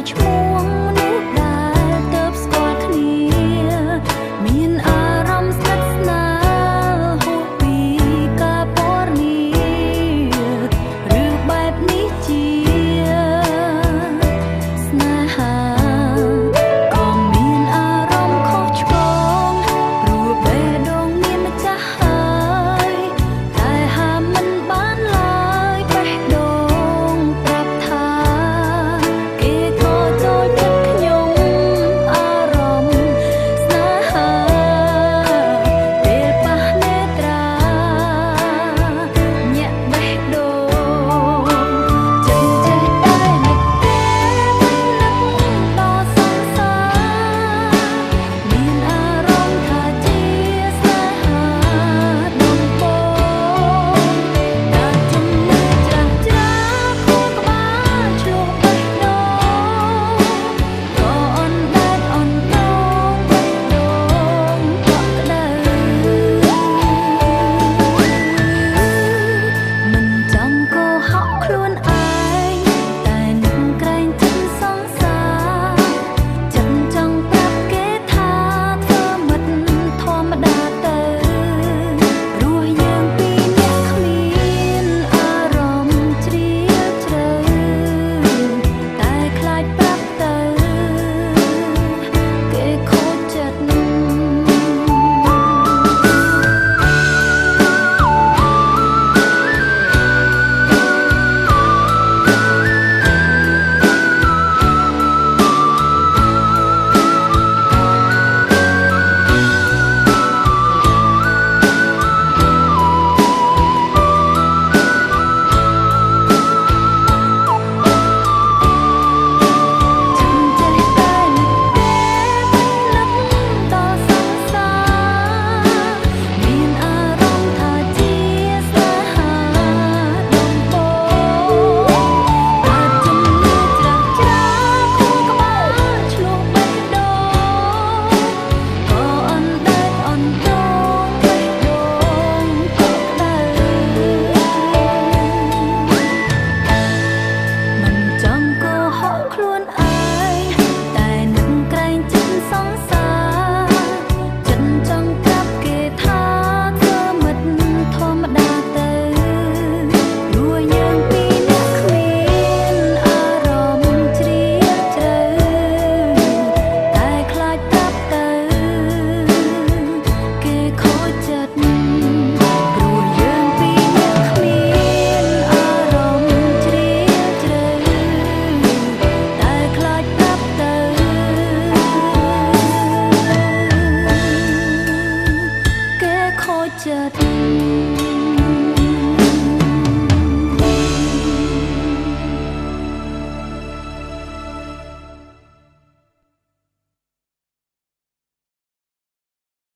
ឈ្មោះមនុស្សដែលទៅស្គាល់គ្នាមានអារម្មណ៍ស្និទ្ធស្នាលហួសពីការពណ៌នាឬបែបនេះជាស្នេហាក៏មានអារម្មណ៍ខុសឆ្គងព្រោះបេះដូងមានម្ចាស់ហើយតែហាមិនបានឡើយបេះដូងប្រាប់ថាគេក៏ចូលចិត្តខ្ញុំអារម្មណ៍ស្នេហាពេលប៉ះនេត្រាញាក់បេះដូងចិត្តចេះតែនឹកគេមិននឹកដល់សង្សារមានអារម្មណ៍ថាជាស្នេហាដំបូងតែជំនឿច្រាស់ច្រាខួរក្បាលឆ្លុះបេះដូងក៏អណ្ដែតអណ្ដងបេះដូងកក់ក្ដៅមិនចង់កុហកខ្លួនឯងតែនឹកក្រែងចិត្តសង្សារចិត្តចង់ប្រាប់គេថាធ្វើមិនធម្មតាទៅព្រោះយើងពីរនាក់គ្មានអារម្មណ៍ជ្រាលជ្រៅតែខ្លាចប្រាប់ទៅគេខូចចិត្ត ฉันចេះតែនឹកគេមិននឹកដល់សង្សារមានអារម្មណ៍ថាជាស្នេហាដំបូងតែជំនឿច្រាស់ច្រាខួរក្បាលឆ្លុះបេះដូងក៏អណ្ដែតអណ្ដងបេះដូងកក់ក្ដៅ មិនចង់កុហកខ្លួនឯងតែនឹកក្រែងចិត្តសង្សារចិត្តចង់ប្រាប់គេថាធ្វើមិនធម្មតាទៅព្រោះយើងពីរនាក់គ្មានអារម្មណ៍ជ្រាលជ្រៅតែខ្លាចប្រាប់ទៅគេខូចចិត្តព្រោះយើងពីរនាក់គ្មានអារម្មណ៍ជ្រាលជ្រៅតែខ្លាចប្រាប់ទៅគេខូចចិត្ត។